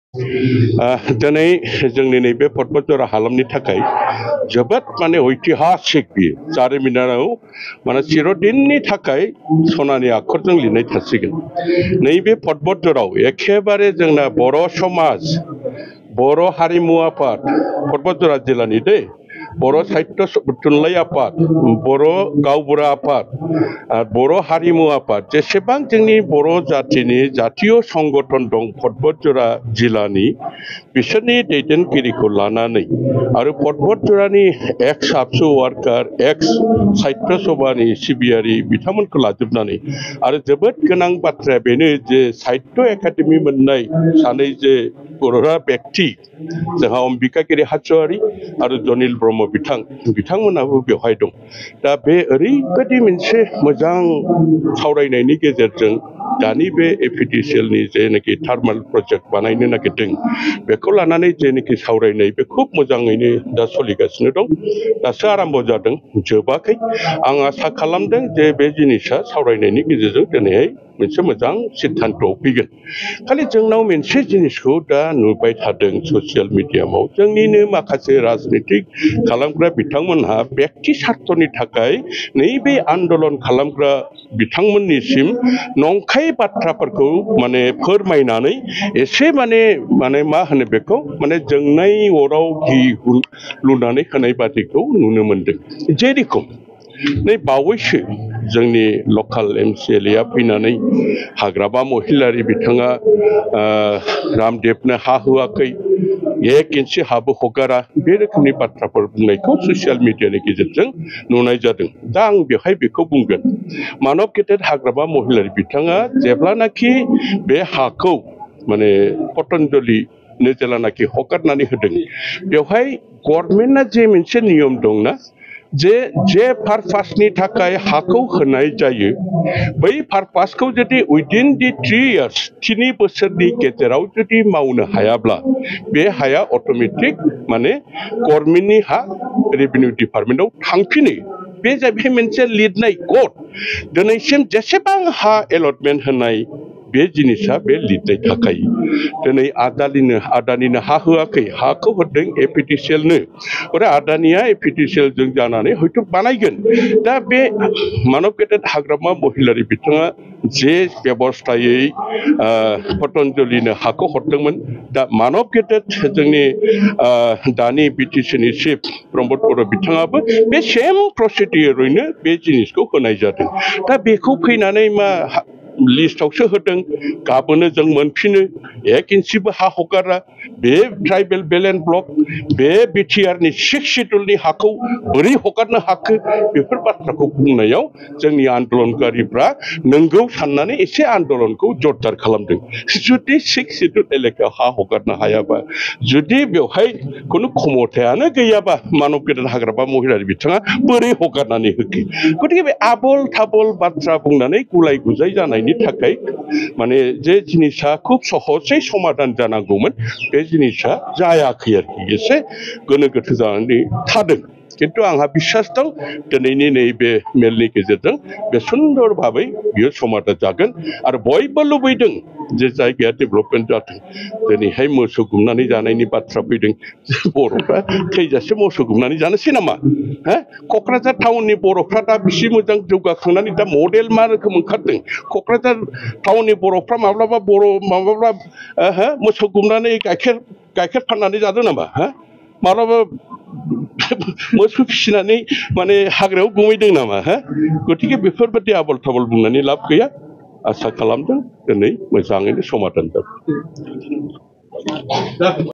दिनै जोंनि नैबे पर्बतजरा हालामनि थाखाय जोबोद माने ऐतिहासिक बियो जारिमिनाव माने चिरदिननि थाखाय सनानि आखरजों लिरनाय थासिगोन। नैबे पर्बतजराव एखेबारे जोंना बर' समाज बर' हारिमु आफाद पर्बतजरा जिल्लानि दै बर' साहित्य थुनलाइ आफाद बर' गावबुरा आफाद बर' हारिमु आफाद जेसेबां जोंनि बर' जातिनि जातीय संगठन दं पर्बतजरा जिल्लानि बिसोरनि दैदेनगिरिखौ लानानै आरो पर्बतजरानि एक्स आबसु वार्कार एक्स साहित्य सभानि सिबियारि बिथांमोनखौ लाजोबनानै आरो जोबोद गोनां बाथ्राया बेनो जे साहित्य एकाडेमि मोननाय सानै जे बर'रा व्यक्ति जोंहा अम्बिकागिरि हाज'वारि आरो जनिल ब्रह्म बिथांमोनाबो बेवहाय दं। दा बे ओरैबायदि मोनसे मोजां सावरायनायनि गेजेरजों दानि बे एपिडिसिएलनि जेनाखि थार्माल प्रजेक्ट बानायनो नागिरदों बेखौ लानानै जेनाखि सावरायनाय बे खुब मोजाङैनो दा सोलिगासिनो दं। दासो आराम्भ जादों, जोबाखै। आं आसा खालामदों जे बे जिनिसा सावरायनायनि गेजेरजों दिनैहाय मोनसे मोजां सिद्धान्तआव फैगोन। खालि जोंनाव मोनसे जिनिसखौ दा नुबाय थादों ससियेल मिडियामाव जोंनिनो माखासे राजनितिक खालामग्रा बिथांमोनहा व्यक्ति स्वार्थनि थाखाय नैबे आन्दलन खालामग्रा बिथांमोननिसिम नंखाय बाथ्राफोरखौ माने फोरमायनानै एसे माने मा होनो बेखौ माने जोंनाय अराव घि लुनानै होनाय बादिखौ नुनो मोनदों। जेरेखम नै बावैसो जोंनि लकाल MCLA आ फैनानै हाग्रामा महिलारि बिथाङा रामदेबनो हा होआखै, 1 इन्सि हाबो हगारा, बे रोखोमनि बाथ्राफोर बुंनायखौ ससियेल मिडियानि गेजेरजों नुनाय जादों। दा आं बेवहाय बेखौ बुंगोन, मानब गेदेर हाग्रामा महिलारि बिथाङा जेब्लानाखि बे हाखौ माने पतन्जलिनो जेलानाखि हगारनानै होदों बेवहाय गभर्नमेन्टआ जे मोनसे नियम दंना जे पारपासनि थाखाय हाखौ होनाय जायो बै पारपासखौ जुदि उइदिन दि 3 इयार्स 3 बोसोरनि गेजेराव जुदि मावनो हायाब्ला बे हाया अट'मेटिक माने गभर्नमेन्टनि हा रेभिनिउ डिपार्टमेन्टआव थांफिनो। बे जाहैबाय मोनसे लिरनाय कड। दिनैसिम जेसेबां हा एलटमेन्ट होनाय बे जिनिसा बे लिरनाय थाखायो। दिनै आदानिनो हा होआखै, हाखौ होदों एपिडिसिएलनो। आदानिया एपिडिसिएलजों जानानै हयथ' बानायगोन। दा बे मानब गेदेर हाग्रामा महिलारि बिथाङा जे बेबस्थायै पतन्जलिनो हाखौ हरदोंमोन, दा मानब गेदेर जोंनि दानि BTCनि चिफ प्रमद बर' बिथाङाबो बे सेम प्रसिडियरैनो बे जिनिसखौ होनाय जादों। दा बेखौ फैनानै मा लिस्टआवसो होदों, गाबोनो जों मोनफिनो, 1 इन्सिबो हा हगारा, बे ट्राइबेल बेलेन्ड ब्लक, बे बिटिआरनि 6 सिडुलनि हाखौ बोरै हगारनो हाखो, बेफोर बाथ्राखौ बुंनायाव जोंनि आन्दलनकारिफ्रा नंगौ साननानै एसे आन्दलनखौ जरदार खालामदों। जुदि 6 सिडुल एलेकायाव हा हगारनो हायाबा, जुदि बेवहाय खुनु क्षमतायानो गैयाबा मानब गेदेर हाग्रामा महिलारि बिथाङा बोरै हगारनानै होखो? गतिके बे आबल थाबल बाथ्रा बुंनानै गुलाय गुजाय जानायनि थाखाय माने जे जिनिसा खुब सहजै समाधान जानांगौमोन बे जिनिसा जायाखै आरोखि, एसे गोनो गोथो जानानै थादों। किन्तु आंहा बिसास दं दिनैनि नैबे मेलनि गेजेरजों बे सुन्दर भाबै बियो समाधान जागोन आरो बयबो लुबैदों जे जायगाया डेभेलपमेन्ट जाथों। दिनैहाय मोसौ गुमनानै जानायनि बाथ्रा फैदों, बर'फ्रा थैजासे मोसौ गुमनानै जानोसै नामा? क'क्राझार टाउननि बर'फ्रा दा बिसि मोजां जौगाखांनानै दा मडेल मा रोखोम ओंखारदों। क'क्राझार टाउननि बर'फ्रा माब्लाबा मोसौ गुमनानै गाइखेर फाननानै जादों नामा? माब्लाबा मोसौ फिसिनानै माने हाग्रायाव गुमैदों नामा? गतिके बेफोरबायदि आबल थाबल बुंनानै लाब गैया। आसा खालामदों दिनै मोजाङैनो समाधान जागोन।